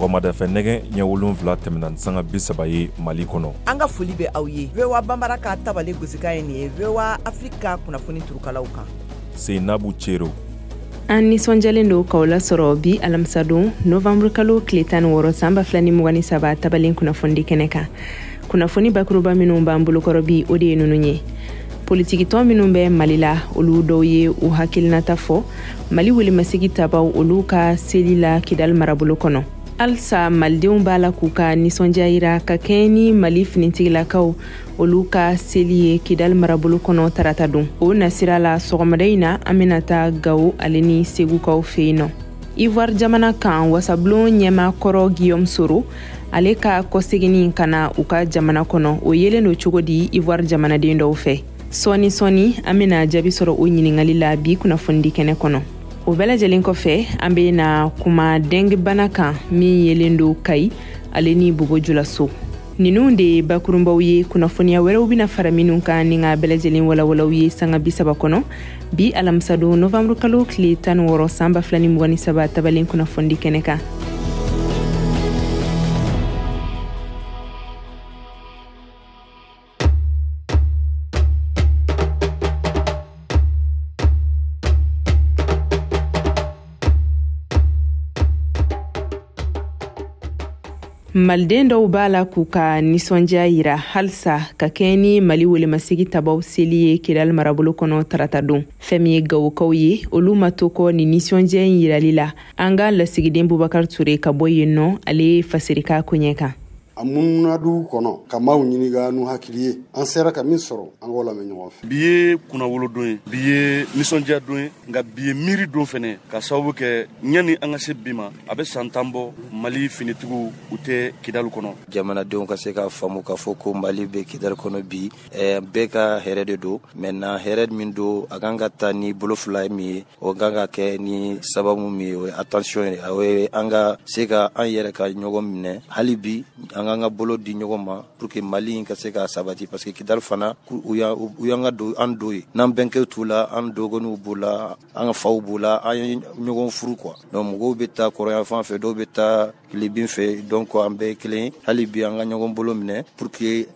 Sɔgɔmada fɛ nɛgɛ ɲɛ 7 tɛmɛna ni sanga 30 ye Mali kɔnɔ. An ka foli bɛ aw ye VOA Banbara ka tabale gosikan ye nin ye VOA Afrique ka kunnafoni turukalaw kan. Seinabu Cero. An nisɔndiyalen don k'aw lasɔrɔ bi alamisadon novembre kalo tile 16 san 2023 tabalen kunnafonidi kɛnɛ kan. Kunnafoni bakuruba minnu b'an bolokɔrɔ bi, o de ye ninnu ye. Politikitɔn minnu bɛ Mali la, olu dɔw ye u hakilinata fɔ Mali welemasegi tabaw olu ka seli la Kidal marabolo kɔnɔ. Halisa malidenw b'a la k'u ka nisɔndiya yira ka kɛɲɛ ni Mali finitigilakaw olu ka seli ye Kidal marabolo kɔnɔ tarata don. O nasira la sɔgɔmada in na, an bɛna taa Gawo ale ni Segukaw fɛ yen nɔ. Ivoire jamana kan, wasabulon ɲɛmaa kɔrɔ Guillaume Soro ale ka kɔseginni ka na u ka jamana kɔnɔ, o yelen don cogo di Ivoire jamanaden dɔw fɛ? Sɔɔni sɔɔni an bɛna jaabi sɔrɔ o ɲininkali la bi kunnafonidi kɛnɛ kɔnɔ. O bɛɛ lajɛlen kɔfɛ, an bɛna kuma dengue bana kan min yelen don Kayi ale ni Bobo Julaso. Ninnu de ye bakurunbaw ye, kunnafoniya wɛrɛw bɛna fara minnu kan ni ka bɛɛ lajɛlen walawalaw ye sanga 30 kɔnɔ bi alamisadon novembre kalo tile 16 san 2023 tabalen kunnafonidi kɛnɛ kan. Maliden dɔw b'a la k'u ka nisɔndiya yira halisa ka kɛɲɛ ni Mali welemasegi tabaw seli ye Kidal marabolo kɔnɔ tarata don. Fɛn min ye Gawokaw ye, olu ma to kɔ ni nisɔndiya in yirali la. An ka lasigiden Bubakar Ture ka bɔ yen nɔ, ale ye fasiri k'a koɲɛ kan. A mununa dugu kɔnɔ ka maaw ɲininka n'u hakili ye, an sera ka min sɔrɔ, an k'o lamɛn ɲɔgɔn fɛ. Bi ye kunnawolo don ye, bi ye nisɔndiya don ye, nka bi ye miiri don fɛnɛ, ka sababu kɛ ɲani an ka se bi ma, a bɛ san 10 bɔ Mali finitigiw u tɛ Kidali kɔnɔ. Jamanadenw ka se k'a faamu k'a fɔ ko Mali bɛ Kidali kɔnɔ bi, bɛɛ ka hɛrɛ de don. Maintenant hɛrɛ min don, a kan ka taa ni bolo fila min ye, o kan ka kɛ ni sababu min ye, o ye attention ye, o ye an ka se ka an yɛrɛ ka ɲɔgɔn minɛ hali bi, an k'an ka bolo di ɲɔgɔn ma pour que Mali in ka se ka sabati, parce que Kidali fana u y'an ka don an do ye, n'an bɛnkɛw t'u la, an dɔgɔninw b'u la, an ka faw b'u la, an ye ɲɔgɔn furu quoi. Donc mɔgɔw bɛ taa kɔrɔyan fan fɛ, dɔw bɛ taa tilebin fɛ, donc an bɛɛ ye kelen. Hali bi an ka ɲɔgɔn bolo minɛ pour que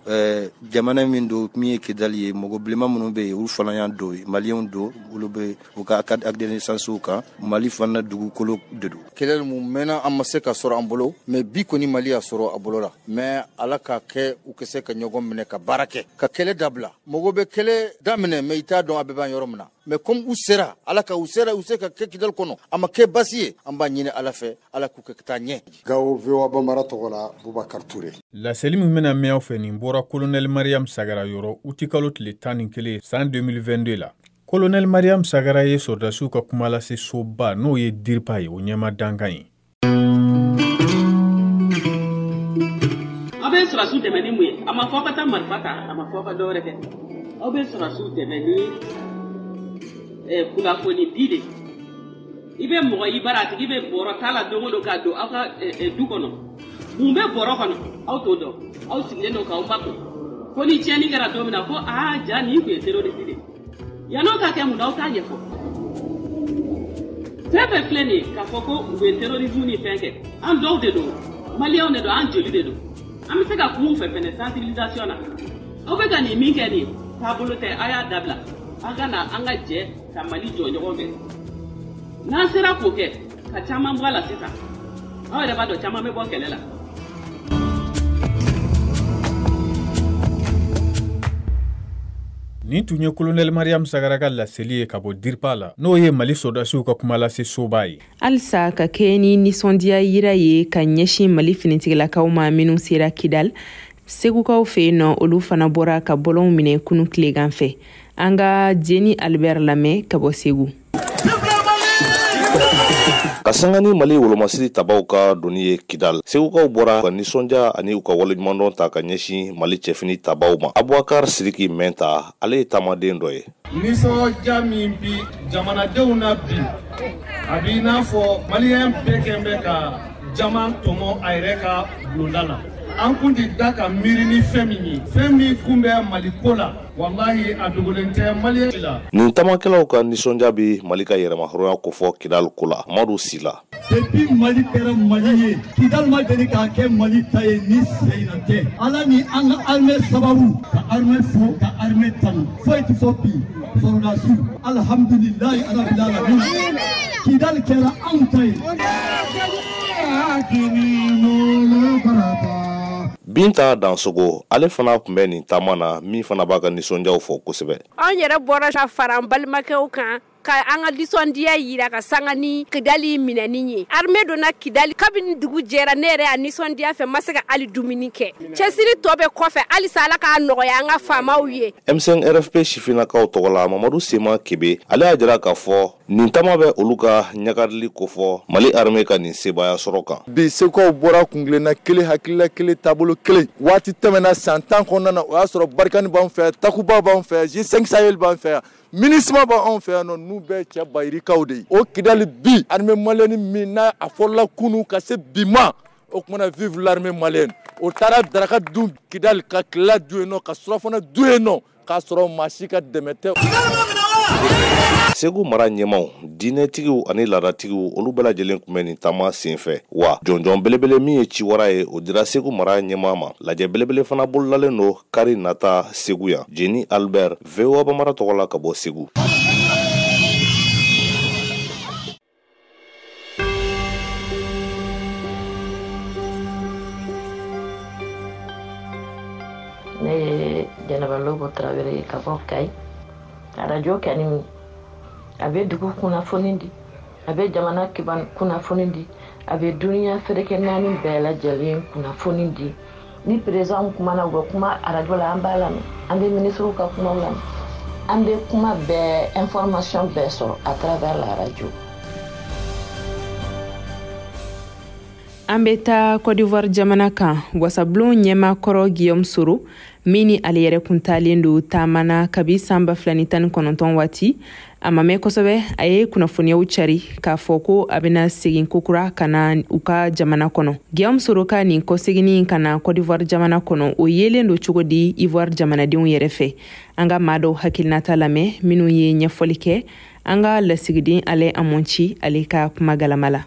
jamana min don, min ye Kidali ye, mɔgɔ bilenman minnu bɛ yen, olu fana y'an do ye, maliyɛnw don, olu bɛ u ka acte de naissance kan, Mali fana dugukolo de don. Kɛlɛ mun mɛnna, an ma se ka sɔrɔ an bolo, mais bi kɔni Mali y'a sɔrɔ a bolo la. Mais Ala k'a kɛ u ka se ka ɲɔgɔn minɛ ka baara kɛ, ka kɛlɛ dabila. Mɔgɔ bɛ kɛlɛ daminɛ, mais i t'a dɔn a bɛ ban yɔrɔ min na. Mais comme u sera, Ala ka u sera, u se ka kɛ Kidali kɔnɔ, a ma kɛ basi ye, an b'a ɲini Ala fɛ, Ala k'u kɛ ka taa ɲɛ. Gawo, VOA Banbara tɔgɔ la, Bubakar Ture. Laseli min bɛna mɛn aw fɛ, nin bɔra Colonel Mariam Sagara yɔrɔ utikalo tile 11 san 2022 la. Colonel Mariam Sagara ye sɔrɔdasiw ka kumalase soba, n'o ye DIRPA ye, o ɲɛma dankan ye. Aw bɛ sɔrɔdasiw dɛmɛ ni mun ye? A ma fɔ aw ka taa marifa ta, a ma fɔ aw ka dɔwɛrɛ kɛ. Aw bɛ sɔrɔdasiw dɛmɛ ni kunnafoni di de. I bɛ mɔgɔ i bara, a tigi bɛ bɔrɔ ta la don o don ka don aw ka du kɔnɔ. Mun bɛ bɔrɔ kɔnɔ, aw t'o dɔn. Aw sigilen don k'aw makun fo ni tiɲɛni kɛra don min na ko aa ja nin tun ye terroriste de ye. Yann'o ka kɛ, mun na aw t'a ɲɛfɔ? Fɛn fɛn filɛ nin ye k'a fɔ ko u bɛ terrorisme ni fɛn kɛ, an dɔw de don, maliyɛnw de don, an joli de don. An bɛ se ka kuma u fɛ fɛnɛ sensibilisation na. Aw bɛ ka nin min kɛ nin ye, taabolo tɛ, a y'a dabila. An ka na an ka jɛ ka Mali jɔ ɲɔgɔn fɛ. N'an sera k'o kɛ ka caman bɔ a la sisan, aw yɛrɛ b'a dɔn caman bɛ bɔ kɛlɛ la. Nin tun ye Colonel Mariam Sagara ka laseli ye ka bɔ DIRPA la, n'o ye Mali sɔrɔdasiw ka kumalase soba ye. Halisa ka kɛɲɛ ni nisɔndiya yira ye ka ɲɛsin Mali finitigilakaw ma minnu sera Kidal, Segukaw fɛ yen nɔ, olu fana bɔra ka bɔlɔnw minɛ kunu tilegan fɛ. An ka Jeni Albert lamɛn ka bɔ Segu. Ka sanga ni Mali wolomasiri tabaw ka doni ye Kidal, Segukaw bɔra ka nisɔndiya ani u ka waleɲumandɔn ta ka ɲɛsin Mali cɛfini tabaw ma. Abubakar Sidiki Mɛnta, ale ye taamaden dɔ ye. Nisɔndiya min bi jamanadenw na bi, a b'i n'a fɔ maliyɛn bɛɛ kɛn bɛ ka jama tɔmɔ a yɛrɛ ka bulonda la. An kun tɛ da ka miiri ni fɛn min ye, fɛn min kun bɛ Mali ko la, walahi a dogolen tɛ Maliyɛn la. Nin taamakɛlaw ka nisɔndiya bɛ Mali ka yɛrɛmahɔrɔnya kofɔ Kidali ko la. Madu Sila. Depuis Mali kɛra Mali ye, Kidali ma deli k'a kɛ Mali ta ye ni sen in na tɛ. Ala ni an ka armée sababu ka armée fo ka armée tanu. Foyi tɛ fɔ bi sɔrɔdasiw alhamdulilayi rabbil alamin. Kidali kɛra anw ta ye. Binta Dansogo ale fana tun bɛ nin taama na min fana b'a ka nisɔndiyaw fɔ kosɛbɛ. Anw yɛrɛ bɔra ka fara an balimakɛw kan ka an ka nisɔndiya yira ka sanga ni Kidali minɛni ye. Armée donna Kidali kabini dugu jɛra, ne yɛrɛ y'a nisɔndiya fɛ ma se ka hali dumuni kɛ. Cɛsiri tɔ bɛ kɔfɛ halisa Ala k'a nɔgɔya an ka faamaw ye. M5 RFP sifinnakaw tɔgɔ la Mamadu Sema Kebe ale y'a jira k'a fɔ nin taama bɛ olu ka ɲagarili kofɔ Mali armée ka nin sebaaya sɔrɔ kan. Bi Segukaw bɔra kunkilenna kelen, hakilila kelen, taabolo kelen. Waati tɛmɛna san 10 kɔnɔna na, o y'a sɔrɔ Barikani b'an fɛ, Takuba b'an fɛ, G5 Sahel b'an fɛ yan, MINUSMA b'anw fɛ yan nɔ, n'u bɛɛ cɛ bayirikaw de ye. O Kidali bi armée malienne min n'a a fɔlɔla kunun ka se bi ma, o kumana vive l'armée malienne. O taara daraka dun Kidali ka tila dun yen nɔ, ka surafana dun yen nɔ, k'a sɔrɔ maa si ka dɛmɛ tɛ. Segu mara ɲɛmaw, diinɛtigiw ani laadatigiw olu bɛɛ lajɛlen tun bɛ nin taama senfɛ. Wa jɔnjɔn belebele min ye ciwara ye, o dira Segu mara ɲɛmaa ma. Lajɛ belebele fana bololalen don kari nata Segu yan. Jeni Albert, VOA Bambara tɔgɔ la ka bɔ Segu. Ne ye Jɛnɛba Lobo Tarawele ye ka bɔ Kayi. Arajo kɛni a bɛ dugu kunnafoni di, a bɛ jamana kunnafoni di, a bɛ duniya ferekɛ naani bɛɛ lajɛlen kunnafoni di. Ni président kumana, u bɛ kuma arajo la, an b'a lamɛn, an bɛ ministres ka kumaw lamɛn, an bɛ kuma bɛɛ, information bɛɛ sɔrɔ à travers la radio. An bɛ taa Côte d'Ivoire jamana kan. Wasabulon ɲɛmaakɔrɔ Guillaume Soro min ni ale yɛrɛ kun taalen don taama na kabi san 2019 waati, a ma mɛn kosɛbɛ a ye kunnafoniyaw cari k'a fɔ ko a bɛna segin kokura ka na u ka jamana kɔnɔ. Guillaume Soro ka nin kɔseginni ka na Côte d'Ivoire jamana kɔnɔ, o yelen don cogo di Ivoire jamanadenw yɛrɛ fɛ? An ka maa dɔw hakilinata lamɛn minnu ye ɲɛfɔli kɛ an ka lasigiden Alain Amonci ale ka kuma galama la.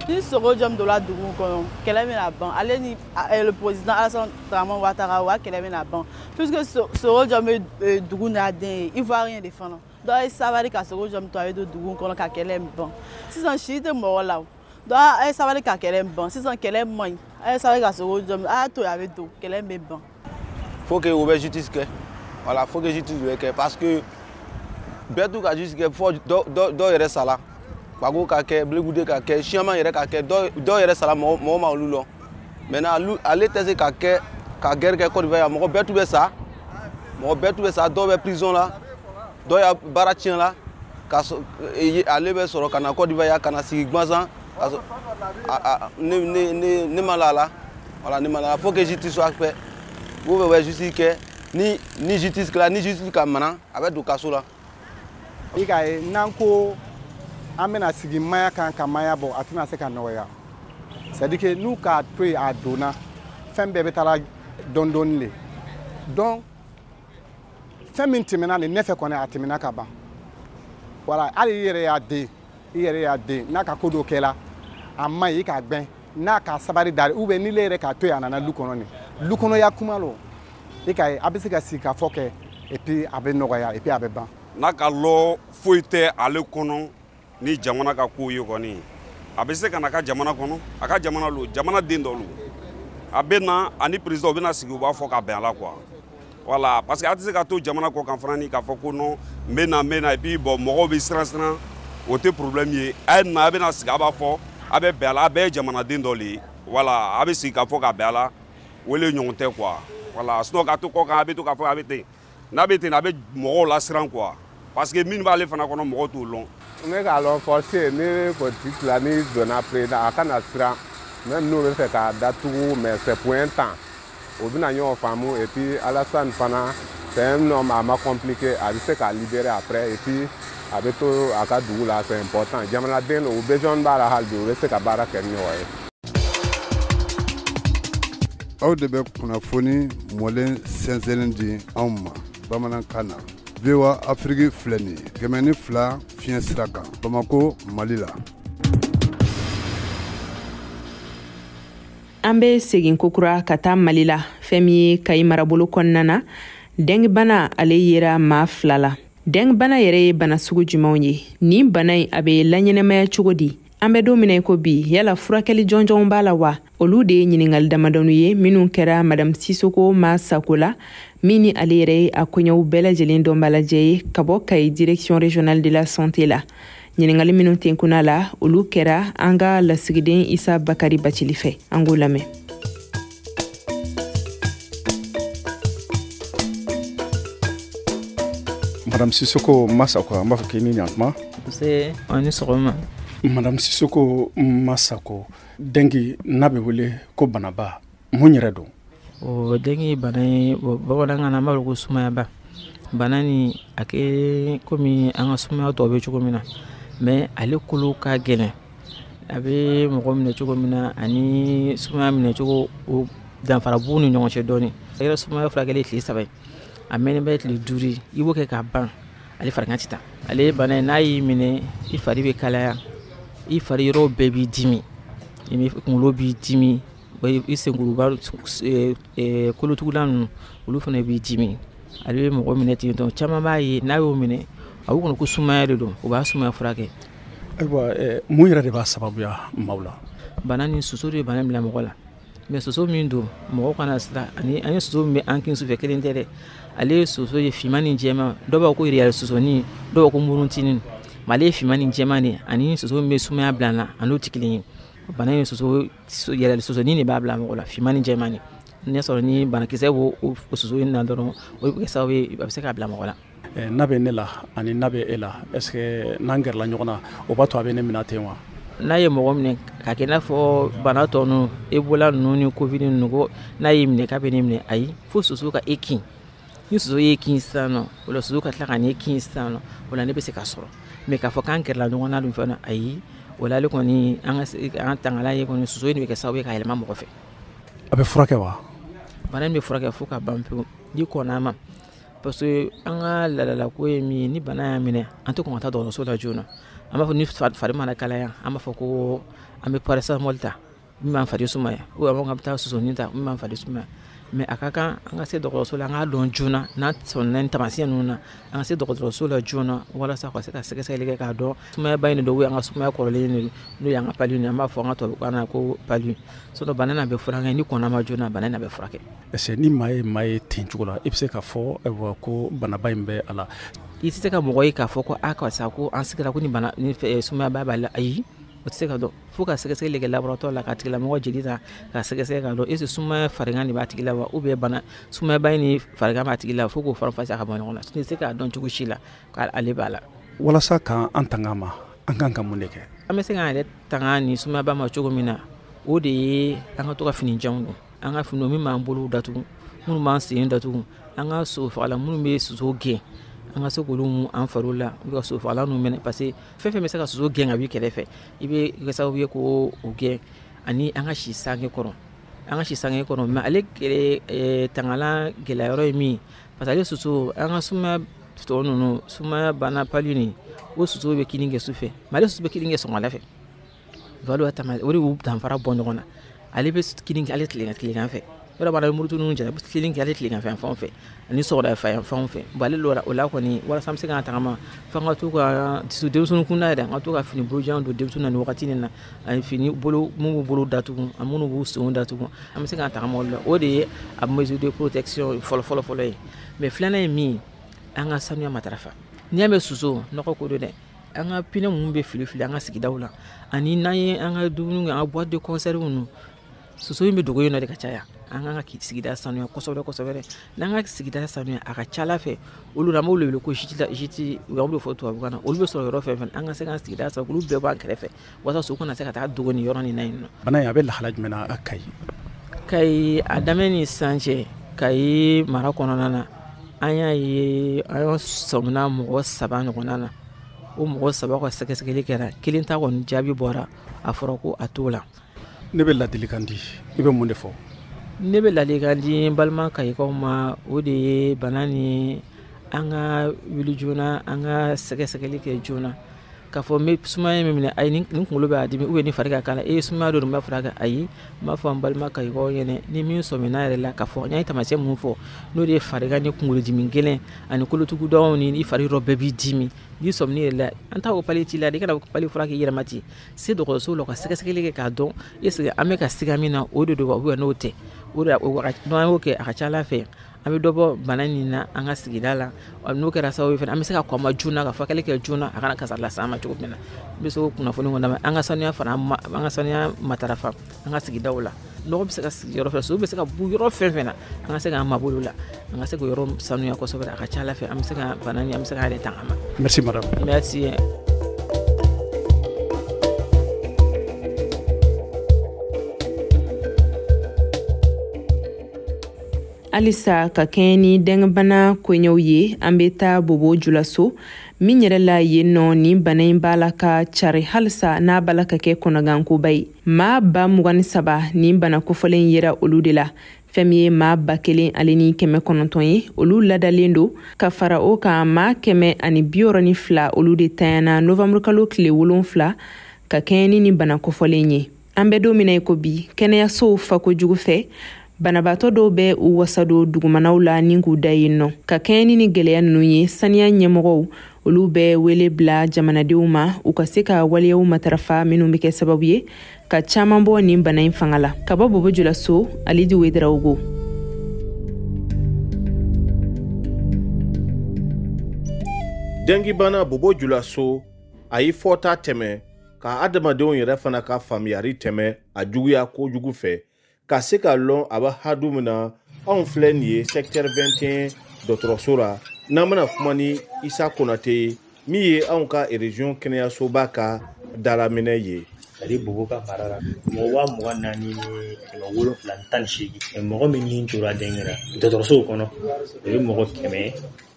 Ni Soro Jɔn donna dugu kɔnɔ, kɛlɛ bɛna ban. Ale ni le président Alassane Dramane Ouattara, wa kɛlɛ bɛna ban, puisque Soro Jɔn bɛ dugu n'a den ye, Ivoirien de fana. Donc a ye sabali ka Soro Jɔn to a bɛ don dugu kɔnɔ ka kɛlɛ in ban. Sisan si tɛ mɔgɔ la o. Donc a ye sabali ka kɛlɛ in ban. Sisan kɛlɛ man ɲi. A ye sabali ka Soro Jɔn, a y'a to yen a bɛ don, kɛlɛ in bɛ ban. Faut que u bɛ justice kɛ. Voilà, faut que justice bɛ kɛ parce que bɛɛ t'u ka justice kɛ fɔ dɔw yɛrɛ sala. Bago ka kɛ, Blé ka kɛ, Siaman yɛrɛ ka kɛ, dɔw yɛrɛ sala mɔgɔ ma olu lɔn. Maintenant ale tɛ se ka kɛ ka guerre kɛ Côte d'Ivoire yan, mɔgɔ bɛɛ t'u bɛ sa. Mɔgɔ bɛɛ t'u bɛ sa, dɔw bɛ prison la, dɔw y'a baara tiɲɛ la, ka ale bɛ sɔrɔ ka na Côte d'Ivoire yan ka na sigi gansan. Ne ma la la. Voilà, ne ma la. Faut que justice soit faite. Vous bɛ justice kɛ, ni justice kɛla, ni justice ka mana, a bɛ don kaso la. I k'a ye n'an ko an bɛna sigi maya kan ka maya bɔ, a tɛna se ka nɔgɔya. C'est à dire que n'u k'a to yen a donna, fɛn bɛɛ bɛ taa dɔɔni dɔɔni de. Donc fɛn min tɛmɛna nin ne fɛ kɔni, a tɛmɛna ka ban. Voilà, hali i yɛrɛ y'a den, i yɛrɛ y'a den n'a ka ko dɔ kɛla a man ɲi, i k'a gbɛn n'a ka sabari dari, ou bien n'ile yɛrɛ k'a to yen a nana lu kɔnɔ nin lu kɔnɔya kuma lo, i k'a ye a bɛ se ka sigi ka fɔ kɛ, et puis a bɛ nɔgɔya, et puis a bɛ ban. N'a ka lɔ foyi tɛ ale kɔnɔ ni jamana ka kow ye kɔni, a bɛ se ka na a ka jamana kɔnɔ, a ka jamana lo, jamana den dɔ lo. A bɛ na ani président u bɛna sigi, u b'a fɔ ka bɛn a la quoi. Voilà, parce que a tɛ se ka to jamana kɔ kan fana ni k'a fɔ ko non n bɛ na n bɛ na, et puis bon mɔgɔw bɛ siran siran, o tɛ problème ye. A ye na, a bɛna sigi, a b'a fɔ a bɛ bɛn a la, a bɛɛ ye jamanaden dɔ le ye. Voilà, a bɛ sigi ka fɔ ka bɛn a la, o le ɲɔgɔn tɛ quoi. Voilà, sinon ka to kɔ kan a bɛ to k'a fɔ a bɛ ten, n'a bɛ ten a bɛ mɔgɔw lasiran quoi, parce que min b'ale fana kɔnɔ mɔgɔw t'o lɔn. Ne k'a lɔn forcé ni politique la ni donna président a kana siran, même n'u bɛ fɛ k'a datugu, mais c'est pour un temps. O bɛna ɲɔgɔn faamu, et puis Alassane fana c'est un homme a ma compliqué, a bɛ se k'a libérer après, et puis a bɛ to a ka dugu la, c'est important. Jamanaden don, u besoin b'a la hali bi, u bɛ se ka baara kɛ ni ɲɔgɔn ye. Aw de bɛ kunnafoni mɔlen sɛnsɛnnen di anw ma bamanankan na. VOA Afrique filɛ nin ye 102 fiɲɛ sira kan Bamako, Mali la. An bɛ segin kokura ka taa Mali la. Fɛn min ye Kayi marabolo kɔnɔna na, dengue bana ale yera maa 2 la. Dengue bana yɛrɛ ye bana sugu jumɛnw ye? Nin bana in a bɛ laɲɛnɛmaya cogo di? An bɛ don min na i ko bi, yala furakɛli jɔnjɔnw b'a la wa? Olu de ye ɲininkali damadɔni ye minnu kɛra Madame Sisoko Masako la, min ni ale yɛrɛ ye a koɲɛw bɛɛ lajɛlen dɔnbalajɛ ye ka bɔ Kayi direction régionale de la santé la. Ɲininkali minnu tenkunna la, olu kɛra an ka lasigiden Isa Bakari Bacili fɛ. An k'o lamɛn. Madame Sisoko Masako, an b'a fɔ k'i ni ɲantuma. Nse, aw ni sɔgɔma. Madame Sisoko Masako, dengue n'a bɛ wele ko banaba, mun yɛrɛ don? O dengue bana ye, bamanankan na an b'a fɔ ko sumayaba. Bana ni a kɛ komi an ka sumaya tɔw bɛ cogo min na, mais ale kolo ka gɛlɛn. A bɛ mɔgɔ minɛ cogo min na ani sumaya minɛ cogo, o danfara b'u ni ɲɔgɔn cɛ dɔɔnin. A yɛrɛ sumaya furakɛli ye tile 3 ye. A mɛnnen bɛ tile 5 ye, i b'o kɛ k'a ban, ale farigan tɛ taa. Ale bana in n'a y'i minɛ, i fari bɛ kalaya, i fari yɔrɔ bɛɛ b'i dimi, i kunkolo b'i dimi, i senkuruba kolotuguda ninnu olu fana b'i dimi. Ale bɛ mɔgɔ minɛ ten tɔ, caman b'a ye n'a y'o minɛ a b'u kɔnɔ ko sumaya de don, u b'a sumaya furakɛ. Ayiwa, mun yɛrɛ de b'a sababuya maaw la? Bana ni soso de ye bana bila mɔgɔ la. Mais soso min don, mɔgɔ kana siran, ani soso min bɛ an kin sufɛ kelen tɛ dɛ. Ale ye soso ye finman ni jɛman, dɔw b'a fɔ ko yɛrɛ sosonin, dɔw b'a fɔ ko muruntinin. Mais ale ye finman ni jɛman de ye, ani soso min bɛ sumaya bila n na, a n'o tɛ kelen ye. Bana in soso yɛrɛ sosonin de b'a bila mɔgɔ la, finman ni jɛman de. N'a sɔrɔ ni banakisɛ b'o soso in na dɔrɔn, o bɛ kɛ sababu ye a bɛ se k'a bila mɔgɔ la. N'a bɛ ne la ani n'a bɛ e la, est ce que n'an gɛrɛla ɲɔgɔn na, o b'a to a bɛ ne minɛ ten wa? N'a ye mɔgɔ minɛ k'a kɛ i n'a fɔ bana tɔ ninnu, Ebola ninnu ni Covid ninnu, ko n'a y'i minɛ k'a bɛ ne minɛ, ayi, fo soso ka e kin. Ni soso y'e kin sisan nɔ, o la soso ka tila ka n'e kin sisan nɔ, o la ne bɛ se ka sɔrɔ. Mais k'a fɔ k'an gɛrɛla ɲɔgɔn na dun fana, ayi, o la ale kɔni an tangalan ye kɔni soso in de bɛ kɛ sababu ye ka yɛlɛma mɔgɔ fɛ. A bɛ furakɛ wa? Bana in bɛ furakɛ fo ka ban pewu n'i kɔnna a ma. Parce que an ka laadalako ye min ye, ni bana y'a minɛ, an tɛ kɔn ka taa dɔgɔtɔrɔso la joona. An b'a fɔ ni fari mana kalaya, an b'a fɔ ko an bɛ paracétamol ta min b'an fari sumaya, ou bien an bɛ taa sosonin ta min b'an fari sumaya. Mais a ka kan an ka se dɔgɔtɔrɔso la, an k'a dɔn joona, n'an sɔnna nin taamasiyɛn ninnu na, an ka se dɔgɔtɔrɔso la joona walasa ka se ka sɛgɛsɛgɛli kɛ k'a dɔn sumayaba in de don, ou an ka sumaya kɔrɔlen de don, n'o y'an ka palu ye, an b'a fɔ an ka tubabukan na ko palu. Sinon bana in a bɛ furakɛ, ni kɔnna ma joona, bana in a bɛ furakɛ. Est-ce que ni maa ye maa ye ten cogo la, i bɛ se k'a fɔ ayiwa ko banaba in bɛ a la? I tɛ se ka mɔgɔ ye k'a fɔ ko a karisa ko an sigira ko ni bana ni sumayaba b'a la, ayi, o tɛ se ka dɔn. Fo ka sɛgɛsɛgɛli kɛ laboratoire la, k'a tigilamɔgɔ jeli ta ka sɛgɛsɛgɛ k'a dɔn est ce que sumaya farigan de b'a tigi la wa, ou bien bana sumayaba in ni farigan b'a tigi la, fo k'o faranfasiya ka bɔ ɲɔgɔn na. I tɛ se k'a dɔn cogo si la k'ale b'a la. Walasa k'an tanga a ma, an kan ka mun de kɛ? An bɛ se k'an yɛrɛ tanga ni sumayaba ma cogo min na, o de ye an ka to ka fini janw don, an ka fini min b'an bolo datugu, minnu b'an sen datugu, an ka sosofagalan minnu bɛ soso gɛn, an ka se k'olu mun an fariw la, u ka sosofagalan ninnu minɛ, parce que fɛn fɛn bɛ se ka soso gɛn ka b'i kɛrɛfɛ, i bɛ kɛ sababu ye k'o gɛn. Ani an ka si sange kɔrɔ, an ka si sange kɔrɔ. Mais ale tangalan gɛlɛya yɔrɔ ye min ye, parce que ale soso, an ka sumaya tɔ ninnu, sumaya bana palu nin, o soso bɛ kinni kɛ su fɛ, mais ale soso bɛ kinni kɛ sɔgɔmada fɛ. Voilà, o de y'u danfara bɔ ɲɔgɔn na. Ale bɛ kinni kɛ ale tilegan fɛ. Yɔrɔ b'a la murutu ninnu jara, kinni kɛ ale tilegan fɛ fan fɛ, ani sɔgɔmada fɛ fan fɛ. Bon, ale o la kɔni, walasa an bɛ se k'an tagama, f'an ka to ka denmisɛnnin kunda yɛrɛ, an ka to ka fini bolojan don denmisɛnnin na nin wagati nin na, ani fini bolo minnu b'u bolo datugu, ani minnu b'u senw datugu, an bɛ se k'an tagama olu la. O de ye a mesure de protection fɔlɔ fɔlɔ fɔlɔ ye. Mais filanan ye min ye, an ka sanuya matarafa. N'i y'a mɛn soso, nɔgɔ ko don dɛ. An ka pinɛ minnu bɛ fili fili an ka sigidaw la, ani n'an ye an ka dumuni kɛ, an ka boîte de conserve ninnu, soso in bɛ dogo yen nɔ de ka caya. An kan ka sigida sanuya kosɛbɛ kosɛbɛ. N'an ka sigida sanuya, a ka ca ala fɛ, olu la an b'olu wele ko jiti, u b'o fɔ tubabukan na, olu bɛ sɔrɔ yɔrɔ fɛn fɛn, an ka se k'an sigida sanuya, olu bɛɛ b'an kɛrɛfɛ walasa soso kana se ka taa dogo nin yɔrɔ nin na yen nɔ. Bana in a bɛ lahala jumɛn na a Kayi? Kayi a daminɛ ni sisan cɛ, Kayi mara kɔnɔna na, an y'a ye an sɔmina mɔgɔ 3 ɲɔgɔnna na. O mɔgɔ 3 ka sɛgɛsɛgɛli kɛra, kelen ta kɔni jaabi bɔra, a fɔra ko a t'o la. Ne bɛ ladilikan di, i bɛ mun de fɔ? Ne bɛ ladilikan di n balima kayikaw ma, o de ye bana ni an ka wuli joona, an ka sɛgɛsɛgɛli kɛ joona. K'a fɔ n bɛ sumaya min minɛ, ayi, nin kunkolo bɛ a dimi ou bien ni fari ka kala, e ye sumaya dɔ don, n b'a furakɛ. Ayi, n b'a fɔ n balima kayikaw ɲɛnɛ, ni min sɔmina yɛrɛ la k'a fɔ n ye taamasiyɛn mun fɔ, n'o de ye farigan ni kunkolodimi gɛlɛn ani kolotugudaw ni i fari yɔrɔ bɛɛ b'i dimi, n'i sɔmin'i yɛrɛ la, an t'a ko pali t'i la, i kana pali furakɛ i yɛrɛ ma ten. Se dɔgɔtɔrɔso la ka sɛgɛsɛgɛli kɛ k'a dɔn est ce que an bɛ ka siga min na, o de don wa ou bien n'o tɛ. O de n'an y'o kɛ, a ka ca Ala fɛ an bɛ dɔ bɔ bana nin na an ka sigida la. N'o kɛra sababu ye fana, an bɛ se ka kɔn ma joona, ka furakɛli kɛ joona, a kana kasara las'an ma cogo min na. N bɛ se k'o kunnafoni kɔni d'a ma. An ka sanuya fana, an ka sanuya matarafa an ka sigidaw la. Nɔgɔ bɛ se ka sigi yɔrɔ fɛ, so bɛ se ka bu yɔrɔ fɛn fɛn na, an ka se k'an mabɔ olu la, an ka se k'o yɔrɔ sanuya kosɛbɛ. A ka ca Ala fɛ, an bɛ se ka bana nin, an bɛ se k'a yɛrɛ tanga ma. Merci madame. Merci. Halisa ka kɛɲɛ ni dɛngɛbana koɲɛw ye, an bɛ taa Bobo Julaso min yɛrɛ la yen nɔ, nin bana in b'a la ka cari halisa, n'a b'a la ka kɛ kɔnɔgankoba ye. Maa 23,000 nin bana kofɔlen yera olu de la. Fɛn min ye maa 1900 ye, olu ladalen don. Ka fara o kan, maa 162 olu de tanyana novanburukalo tile 7 ka kɛɲɛ ni bana kofɔlen ye. An bɛ don min na i ko bi, kɛnɛyasow fa kojugu fɛ, banabaatɔ dɔw bɛ u wasadon dugumanaw la ni k'u da yen nɔ. Ka kɛɲɛ ni gɛlɛya ninnu ye, saniya ɲɛmɔgɔw olu bɛ wele bila jamanadenw ma u ka se ka waleyaw matarafa minnu bɛ kɛ sababu ye ka caman bɔ nin bana in fanga la. Ka bɔ Bobo Julaso, Alidi Wedarawogo. Dɛngibana Bobo Julaso, a ye fɔta tɛmɛ ka adamadenw yɛrɛ fana ka faamuyari tɛmɛ a juguya kojugu fɛ, ka se ka lɔn a bɛ hadu min na. Anw filɛ nin ye secteur 21 dɔgɔtɔrɔso la, n'an bɛna kuma ni Isa Konate ye, min ye anw ka région kɛnɛyasoba ka dalaminɛ ye. C'est-à-dire Bobo ka mara la, mɔgɔ 24,718, mɔgɔ min ni tora dɛngɛ la dɔgɔtɔrɔsow kɔnɔ, o ye mɔgɔ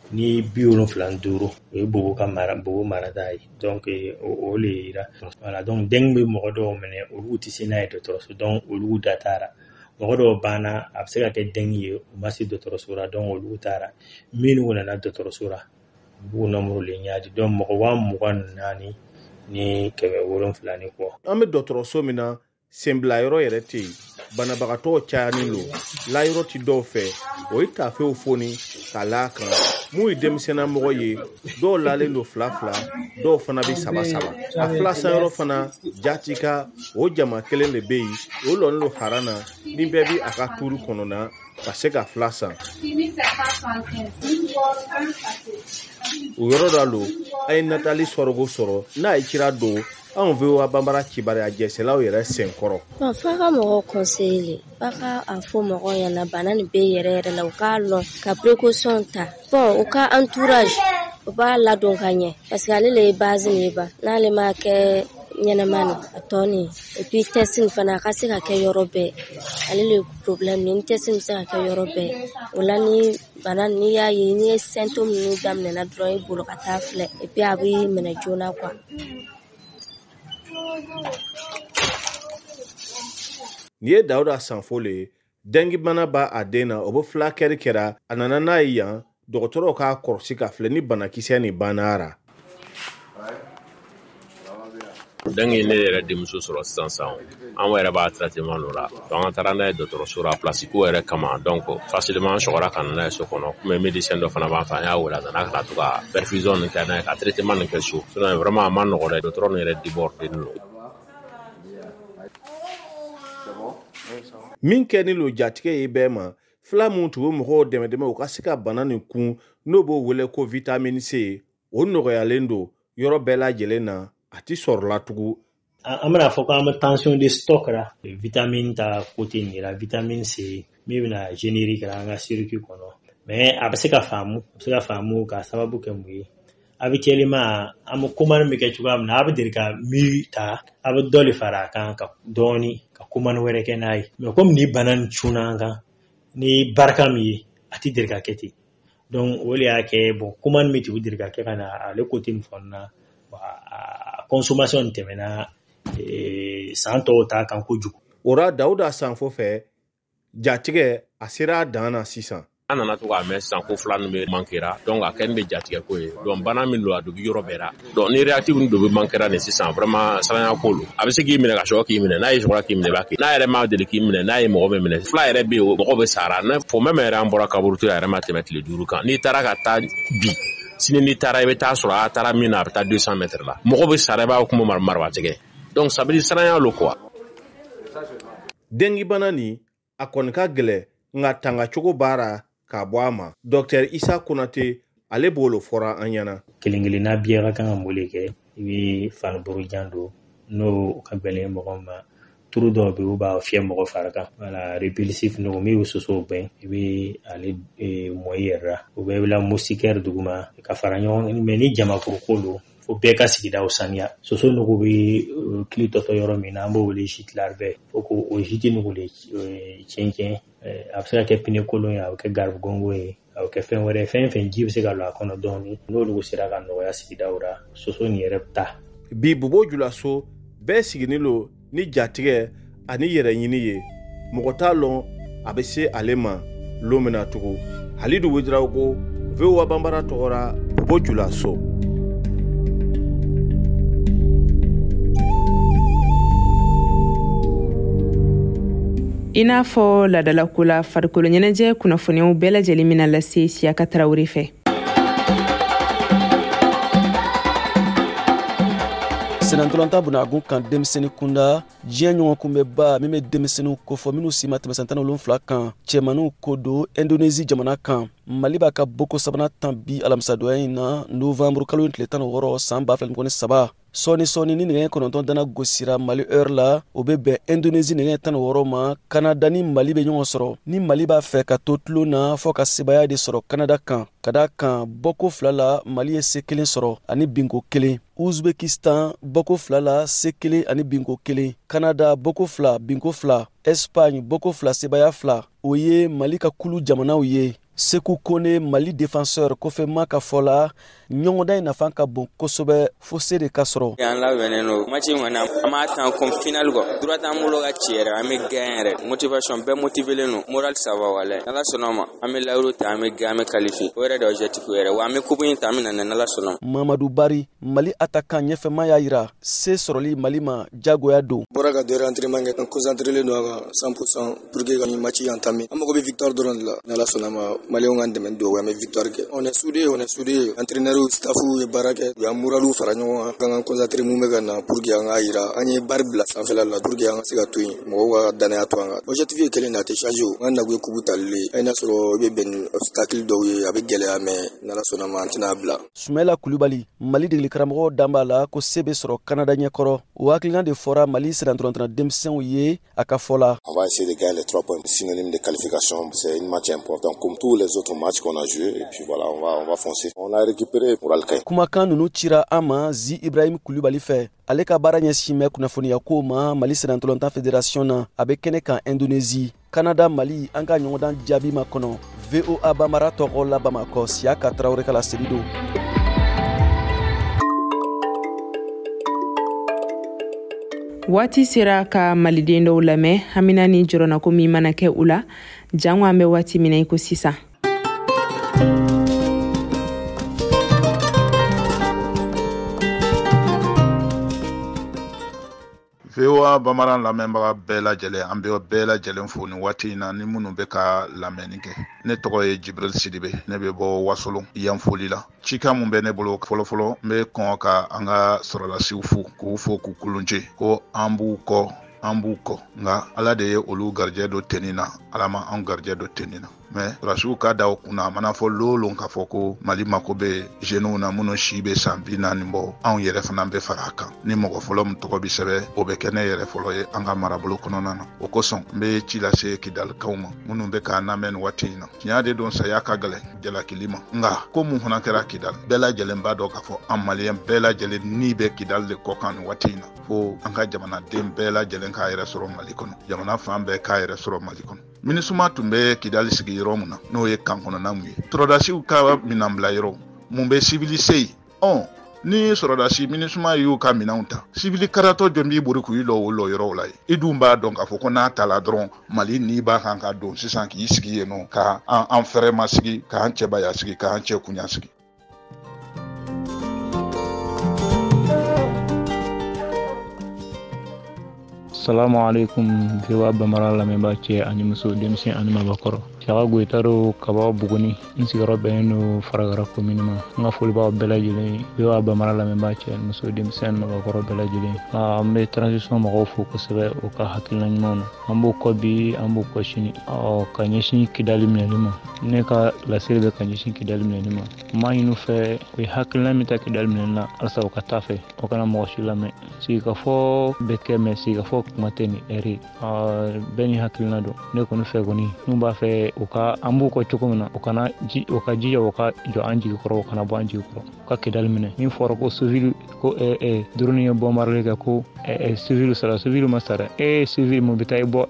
175, o ye Bobo ka mara, Bobo marata ye. Donc o le yira. Voilà, donc dɛngɛ bɛ mɔgɔ dɔw minɛ, olu tɛ se n'a ye dɔgɔtɔrɔso, donc olu da taara. Mɔgɔ dɔw banna, a bɛ se ka kɛ dɛngɛ ye, u ma se dɔgɔtɔrɔso la, donc olu taara. Minnu nana dɔgɔtɔrɔso la, u b'u nombre le ɲɛ di. Donc mɔgɔ 24,700 ni kɔ. An bɛ dɔgɔtɔrɔso min na, senbilayɔrɔ yɛrɛ tɛ yen, banabagatɔw cayalen don, layɔrɔ ti dɔw fɛ, o ye tafew foni ka la kan. Mun ye denmisɛnnamɔgɔ ye, dɔw lalen don fila fila, dɔw fana bɛ saba saba. A fila sanyɔrɔ fana jati ka o jama kelen de bɛ yen, o lɔnnen don haran na, ni bɛɛ bɛ a ka tuuru kɔnɔna ka se ka fila san. O yɔrɔ dɔ lo, an ye Natali Sɔrɔgo sɔrɔ, n'a ye cira don anw VOA Banbara kibaruya jɛsɛlaw yɛrɛ senkɔrɔ. F'a ka mɔgɔw conseiller le, f'a ka a fɔ mɔgɔw ɲɛna bana nin bɛ yɛrɛ yɛrɛ la, u k'a lɔn ka précaution ta. Bon, u ka entourage u b'a ladon ka ɲɛ, parce que ale le ye base nin ye ba, n'ale ma kɛ ɲɛnama nin a tɔ nin. Et puis test nin fana a ka se ka kɛ yɔrɔ bɛɛ, ale le problème ni test nin bɛ se ka kɛ yɔrɔ bɛɛ. O la ni bana n'i y'a ye, n'i ye symptôme ninnu daminɛna dɔrɔn, i bolo ka taa filɛ, et puis a b'i minɛ joona quoi. Nin ye Dawuda Sanfo le ye, dɛngibana b'a a den na, o bɛ fulakɛli kɛra, a nana n'a ye yan, dɔgɔtɔrɔw k'a kɔlɔsi ka filɛ ni banakisɛ nin banna ra. Dɛngi ne yɛrɛ denmuso sɔrɔ sisan sisan, an yɛrɛ b'a traitement dɔ la, donc an taara n'a ye dɔgɔtɔrɔso la place ko yɛrɛ kama, donc facilement an sɔgɔra ka na n'a ye so kɔnɔ. Komi médecin dɔ fana b'an fɛ, an y'a wele, a nana ka na to ka perfusion nin kɛ n'a ye, ka traitement nin kɛ so. Sinon vraiment a ma nɔgɔ dɛ, dɔgɔtɔrɔ nin yɛrɛ débordé don. Min kɛ ni lo jatigɛ ye bɛɛ ma, fila mun tun bɛ mɔgɔw dɛmɛ dɛmɛ u ka se ka bana nin kun, n'o b'o wele ko vitamine C, o nɔgɔyalen don yɔrɔ bɛɛ lajɛlen na, a ti sɔrɔla tugun. An bɛna fɔ k'an bɛ tension de stock la, vitamine ta côté nin la, vitamine C min bɛna générique la an ka circuit kɔnɔ, mais a bɛ se ka faamu, a bɛ se ka faamu ka sababu kɛ mun ye. Habituellement an bɛ commande bɛ kɛ cogoya min na, a bɛ deli ka mi ta, a bɛ dɔ de fara a kan ka dɔɔni ka commande wɛrɛ kɛ n'a ye. Mais comme ni bana nin cunna an kan ni barika min ye, a ti deli ka kɛ ten. Donc o de y'a kɛ bon commande min tun bɛ deli ka kɛ ka na ale côté nin fana na, a consommation nin tɛmɛna san tɔw ta kan kojugu. O la Dawuda Sanfo fɛ, Jatigɛ a sera a dan na sisan. An nana to k'a mɛn sisan ko fila ninnu bɛ mankera, donc a kɛlen bɛ jatigɛ ko ye. Donc bana min don, a dɔ bɛ yɔrɔ bɛɛ la. Donc ni réactif dɔ bɛ mankera nin sisan, vraiment siranya ko don. A bɛ se k'i minɛ ka sɔrɔ k'i minɛ, n'a ye sɔrɔ k'i minɛ, i b'a kɛ. N'a yɛrɛ ma deli k'i minɛ, n'a ye mɔgɔ min minɛ, fila yɛrɛ bɛ yen, mɔgɔ bɛ sara. N'a fɔ même yɛrɛ an bɔra kaburu a yɛrɛ ma tɛmɛ tile 5 kan. N'i taara ka taa bi, sini n'i taara i bɛ taa sɔrɔ a taara min na, a bɛ taa 200 mètres la. Mɔgɔ bɛ sara, i b'a kuma marifa tigɛ. Donc ça veut dire siranya lo quoi. Dengibana nin a kɔni ka gɛlɛn, nka tangacogo baara k'a bɔ a ma. Dr Isa Konate ale b'o lo fɔra an ɲɛna. Kelen kelenna bɛɛ ka kan ka mun de kɛ? I bɛ faniburujan don n'o ka gɛlɛn mɔgɔ ma. Turu dɔw bɛ yen, u b'a fiyɛ mɔgɔ fari kan. Wala répulsif nɔgɔ min bɛ sosow gɛn, i bɛ ale mɔ i yɛrɛ la. O bɛɛ bɛ la moustiquaire duguma ka fara ɲɔgɔn. Mais ni jamakuru ko don, fo bɛɛ ka sigidaw saniya. Soso nugu bɛ kili tɔtɔ yɔrɔ min na, an b'o wele gîte larvaire. Fo k'o gîte nugu de cɛncɛn. A bɛ se ka kɛ pneu kolon ye, a bɛ kɛ garibugongo ye, a bɛ kɛ fɛn wɛrɛ, fɛn fɛn ji bɛ se ka don a kɔnɔ dɔɔnin. N'olu sera ka nɔgɔya sigidaw la, soso nin yɛrɛ bɛ taa. Bi Bobo Julaso bɛɛ sigilen don ni jatigɛ ani yɛrɛɲini ye. Mɔgɔ t'a lɔn a bɛ se ale ma lon min na tugun. Halidu Ouédraogo, VOA Banbara tɔgɔra Bobo Julaso. I n'a fɔ ladalako la, farikolo ɲɛnajɛ kunnafoniyaw bɛɛ lajɛlen bɛna lase Siyaka Tarawele fɛ. Senantolanta bunagun kan denmisɛnnin kunda, diɲɛ ɲɔgɔn kunbɛba min bɛ denmisɛnninw kofɔ minnu si ma tɛmɛ san 17 kan, cɛmaninw ko don Indonésie jamana kan. Mali b'a ka boko sabanan tan bi alamisadonya in na, novembre kalo in tile 16 san 2023. Sɔɔni sɔɔni ni nɛgɛ 9 dana gosira Mali heure la, o bɛ bɛn Indonésie nɛgɛ 16 ma. Kanada ni Mali bɛ ɲɔgɔn sɔrɔ. Ni Mali b'a fɛ ka to tulon na fɔ ka sebaaya de sɔrɔ Kanada kan, ka d'a kan bɔko 2 la Mali ye se 1 sɔrɔ ani binko 1. Uzbekistan bɔko 2 la se 1 ani binko 1. Kanada bɔko 2 binko 2. Espagne bɔko 2 sebaaya 2. O ye Mali ka kulu jamanaw ye. Seku Kone, Mali défenseur kɔfɛma ka fɔ la, ɲɔgɔndan in nafa ka bon kosɛbɛ fo se de ka sɔrɔ. An labɛnnen don match in kɔni, an b'a tan comme final quoi. Droit t'an bolo ka ci yɛrɛ, an bɛ gagner yɛrɛ. Motivation bɛɛ motivelen don, moral ça va walayi. N'Ala sɔnna ma, an bɛ layiru ta, an bɛ gagner, an bɛ qualifier. O yɛrɛ de objectif yɛrɛ wa, an bɛ coupe in ta, an bɛ na n'Ala sɔnna ma. Mamadu Bari, Mali attaquant ɲɛfɛma y'a yira se sɔrɔli Mali ma jagoya don. Bɔra ka deux entraînement kɛ, an concentré don a kan 100% pour que ka match entamer. An mago bɛ victoire dɔrɔn de la. N'Ala sɔnna ma, Maliyɛnw k'an dɛmɛ dugawu, an bɛ victoire kɛ. On est soudés, on est soudés. Entraîneur, staff ye baara kɛ, u y'an moraliw fara ɲɔgɔn kan, k'an concentré mun bɛ ka na pour que an k'a yira an ye bari bila sanfɛla la pour que an ka se ka to yen, mɔgɔw ka danaya to an kan. Objectif ye kelen de, a tɛ changer o. An nakun ye coupe tali ye. Hali n'a sɔrɔ i bɛ bɛn ni obstacle dɔw ye, a bɛ gɛlɛya, mais n'Ala sɔnna ma, an tɛna bila. Sumayila Kulubali, Mali degeli karamɔgɔ dan b'a la ko se bɛ sɔrɔ Kanada ɲɛkɔrɔ. O hakilina de fɔra Mali sirantɔlɔntana denmisɛnw ye a ka fɔ la. On va essayer de gagner les 3 points synonyme de qualification. C'est une match important comme tous les autres matchs qu'on a joué, et puis voilà, on va foncer. On a récupéré moral kaɲi. Kumakan ninnu cira an ma Zi Ibrahim Kulubali fɛ. Ale ka baara ɲɛsin bɛ kunnafoniya ko ma Mali sirantɔlɔntan fédération na. A bɛ kɛnɛ kan Indonésie. Kanada Mali an ka ɲɔgɔndan jaabi ma kɔnɔ. VOA Bambara tɔgɔ la Bamakɔ, Siyaka Tarawele ka laseli don. Waati sera ka maliden dɔw lamɛn hamina ni jɔrɔnako min mana kɛ u la, jango an bɛ waati min na i ko sisan. VOA Bamanan lamɛnbaga bɛɛ lajɛlen, an bɛ bɛɛ lajɛlen fo nin waati in na ni minnu bɛ ka lamɛnni kɛ. Ne tɔgɔ ye Jibril Sidibe, ne bɛ bɔ Wasolon Yanfoli la. Cikan mun bɛ ne bolo fɔlɔfɔlɔ, n bɛ kɔn ka an ka sɔrɔdasiw fo, k'u fo k'u kulunce, ko an b'u kɔ, an b'u kɔ. Nka Ala de ye olu garijɛ don tenni na, Ala ma an garijɛ don tenni na. Mais sɔrɔdasiw ka da o kunna, a mana fɔ lon k'a fɔ ko Mali mako bɛ jeunes na minnu si bɛ san 40 bɔ, anw yɛrɛ fana bɛ fara a kan. Ni mɔgɔ fɔlɔ min tɔgɔ bɛ sɛbɛn, o bɛ kɛ ne yɛrɛ fɔlɔ ye an ka marabolo kɔnɔna na. O kosɔn n bɛ ci lase Kidalikaw ma minnu bɛ k'an lamɛn nin waati in na. Tiɲɛ de don, saya ka gɛlɛn jalakili ma, nka ko mun fana kɛra Kidal, bɛɛ lajɛlen b'a dɔn k'a fɔ an Maliyɛn bɛɛ lajɛlen ni bɛ Kidal de kɔ kan nin waati in na. Fo an ka jamanaden bɛɛ lajɛlen k'a yɛrɛ sɔrɔ Mali kɔnɔ, jamana fan bɛɛ k'a yɛrɛ sɔrɔ Mali kɔnɔ. MINUSMA tun bɛ Kidali sigi yɔrɔ mun na, n'o ye kan kɔnɔna mun ye, sɔrɔdasiw ka minɛn bila yɔrɔ mun bɛ civilisé yen. Ni sɔrɔdasi MINUSMA y'u ka minɛnw ta, sivili karatɔ jɔn b'i bori k'i lɔ o lɔ yɔrɔw la yen? I dun b'a dɔn k'a fɔ ko n'a tala dɔrɔn, Mali n'i b'a kan ka don sisan k'i sigi yen nɔ, ka an fɛrɛ ma sigi, k'an cɛbaya sigi, k'an cɛ kunya sigi. Salamu alaikum, VOA Bambara lamɛnbaa cɛ ani muso, denmisɛn ani mabakɔrɔ. Saka Goyita don ka bɔ Buguni, n sigiyɔrɔ bɛnnen don Faragara komini ma. N ka foli b'aw bɛɛ lajɛlen ye, VOA Bambara lamɛnbaa cɛ ani muso, denmisɛn ani mabakɔrɔ bɛɛ lajɛlen. An bɛ transition mɔgɔw fo kosɛbɛ u ka hakilina ɲumanw na. An b'o kɔ bi, an b'o kɔ sini. Ɔ ka ɲɛsin Kidali minɛli ma. Ne ka laseli bɛ ka ɲɛsin Kidali minɛli ma. N b'a ɲini u fɛ, u ye hakilina min ta Kidali minɛli la, halisa u ka taa fɛ, u kana mɔgɔ si lamɛn. Sigikafɔ bɛ kɛ, mɛ sigikafɔ kuma tɛ nin ɛri. Bɛɛ ni hakilina don. Ne kɔni fɛ kɔni, n'u b'a fɛ u ka an b'u kɔ cogo min na, u kana ji, u ka jija, u ka jɔ an jigi kɔrɔ, u kana bɔ an jigi kɔrɔ. U ka Kidali minɛ. Min fɔra ko civil, ko drone ye bombarder kɛ, ko civil sara, civil ma sara. Civil mun bɛ taa i bɔ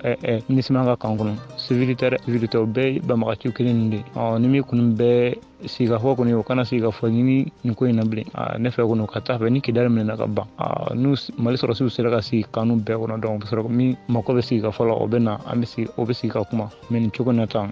MINUSMA ka kan kɔnɔ? Civil tɛ dɛ, civil tɛ, o bɛɛ ye banbagaciw kelen nin de ye. Ni min kɔni bɛ sigikafɔ kɔni, o kana sigikafɔ ɲini nin ko in na bilen. Ne fɛ kɔni, u ka taa fɛ ni Kidali minɛna ka ban. N'u Mali sɔrɔdasiw sera ka sigi kanu bɛɛ kɔnɔ, donc u bɛ sɔrɔ min mako bɛ sigikafɔ la, o bɛ na, an bɛ sigi, o bɛ sigi ka kuma. Mɛ nin cogo in na tan,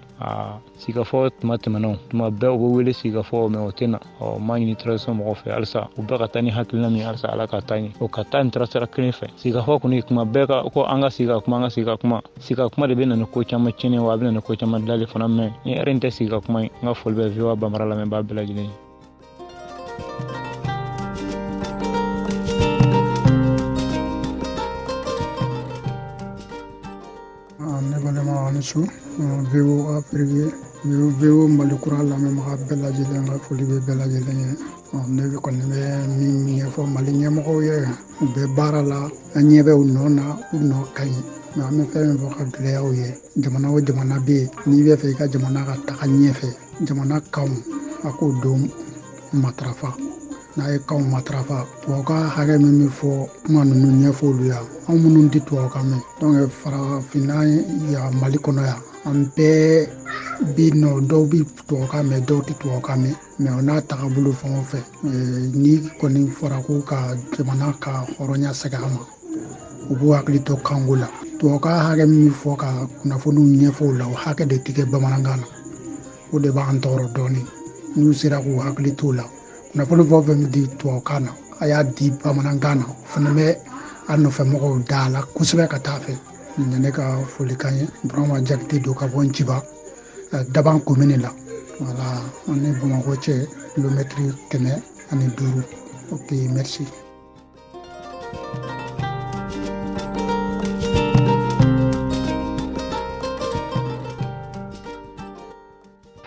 sigikafɔ tuma tɛmɛna o, tuma bɛɛ u bɛ wele sigikafɔ, mɛ o tɛ na. N m'a ɲini transition mɔgɔw fɛ halisa, u bɛɛ ka taa ni hakilina min ye, halisa Ala ka taa ɲɛ, o ka taa nin taasira kelen fɛ. Sigikafɔ kɔni kuma bɛɛ ka ko an ka sigi ka kuma, an ka sigi ka kuma. Sigi ka kuma de bɛ na ni ko caman tiɲɛni ye, wa a bɛ na ni ko caman dilali fana. Mɛ ni ɛri in tɛ sigi ka kuma ye. N ka foli bɛ VOA Bambara lamɛnbaa bɛɛ lajɛlen ye. Ne balima, ani su. VOA Afrique, VOA Mali kura lamɛnbaga bɛɛ lajɛlen, ka foli bɛ bɛɛ lajɛlen ye. Ne kɔni bɛ min ɲɛfɔ Mali ɲɛmɔgɔw ye, u bɛ baara la, an ɲɛ bɛ u nɔ na, u nɔ ka ɲi. Mɛ an bɛ fɛn min fɔ ka gɛlɛya u ye, jamana o jamana bɛ yen, n'i bɛ fɛ i ka jamana ka taga ɲɛfɛ, jamana kanw a k'o don matarafa. N'a ye kanw matarafa, tubabukan hakɛ min bɛ fɔ kuma ninnu ɲɛfɔ olu ya, anw minnu tɛ tubabukan mɛn. Donc farafinna yan, Mali kɔnɔ yan, an bɛɛ bi nɔ, dɔw bi tubabukan mɛn, dɔw tɛ tubabukan mɛn. Mɛ o n'a tagabolo fɛn o fɛn, n'i kɔni fɔra ko ka jamana ka hɔrɔnya segin a ma, u b'u hakili to kanko la. Tubabukan hakɛ min bɛ fɔ ka kunnafoniw ɲɛfɔ o la, o hakɛ de tɛ kɛ bamanankan na. O de b'an tɔɔrɔ dɔɔnin. N'u sera k'u hakili t'o la, kunnafoni fɛn o fɛn bɛ di tubabukan na, a y'a di bamanankan na, o fana bɛ a nɔfɛmɔgɔw da la kosɛbɛ ka taa fɛ. Nin ye ne ka folikan ye. Burama Jakite don ka bɔ Nciba, Daban komini la. Wala, an ni Bamakɔ cɛ kilomɛtiri 105. Ok, merci.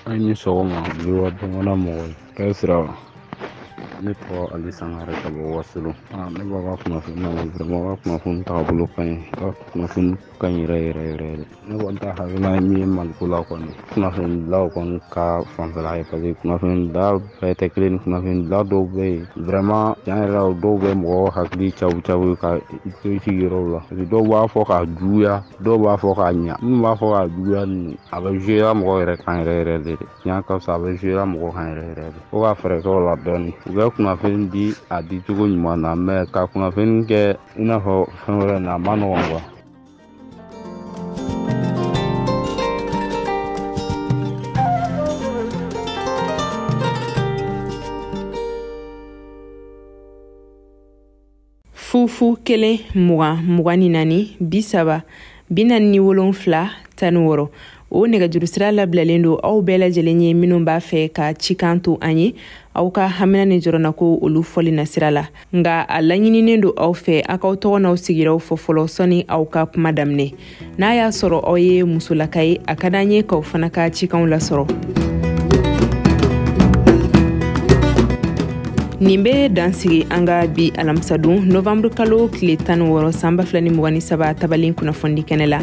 Aw ni sɔgɔma, VOA Bamanan mɔgɔw ye. K'a sira wa? Ne tɔgɔ Ali Sangare ka bɔ Wasolon. Ne b'a ka kunnafoni lamɛn, vraiment aw ka kunnafoni tagabolo ka ɲi, aw ka kunnafoni ka ɲi yɛrɛ yɛrɛ yɛrɛ yɛrɛ. Ne kɔni ta hakilina ye min ye Maliko la kɔni, kunnafonidilaw kɔni ka fanfɛla ye, parce que kunnafonidila bɛɛ tɛ kelen ni kunnafonidila dɔw bɛ yen vraiment tiɲɛ yɛrɛ la, dɔw bɛ mɔgɔw hakili cabu cabu ka to i sigiyɔrɔw la, parce que dɔw b'a fɔ k'a juguya, dɔw b'a fɔ k'a ɲa. Minnu b'a fɔ k'a juguya ninnu, a bɛ jouer mɔgɔw yɛrɛ kan yɛrɛ yɛrɛ de. Tiɲɛ ka fisa, a bɛ jouer mɔgɔw kan yɛrɛ yɛrɛ de. Fo ka fɛɛrɛ kɛ o la dɔɔni. U bɛ kunnafoni di a di cogo ɲuman na, mɛ ka kunnafoni kɛ i n'a fɔ fɛn wɛrɛ na, a ma nɔgɔn quoi. Fufu 1 20 24 30 47 16. O nɛgɛjuru sira labilalen don aw bɛɛ lajɛlen ye minnu b'a fɛ ka cikan to an ye, aw ka hamina ni jɔrɔnako olu fɔli na sira la. Nka a laɲininen don aw fɛ aw k'aw tɔgɔ n'aw sigiyɔrɔw fɔ fɔlɔ sɔnni aw ka kuma daminɛ. N'a y'a sɔrɔ aw ye musolaka ye, a ka d'an ye k'aw fana ka cikanw lasɔrɔ. Nin bɛ dan sigi an ka bi alamisadon novembre kalo tile 16 san 2023 tabalen kunnafoni kɛnɛ la.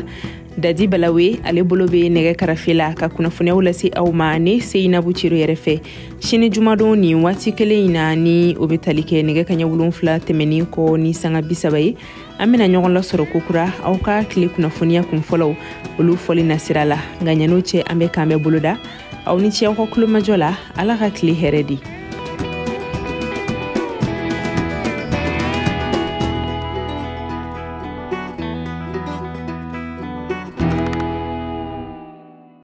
Dadi Balawe ale bolo bɛ nɛgɛ karafe la ka kunnafoniyaw lase aw ma ne Seyinabu Ciro yɛrɛ fɛ. Sini jumadon nin waati kelen in na ni o bɛ tali kɛ nɛgɛ kaɲɛ 7 tɛmɛnen kɔ ni sanga 30 ye, an bɛna ɲɔgɔn lasɔrɔ kokura aw ka tile kunnafoniya kun fɔlɔw olu fɔli nasira la. Nka ɲan'o cɛ, an bɛ k'an bɛɛ boloda. Aw ni ce aw ka kulomajɔ la. Ala ka tile hɛrɛ di.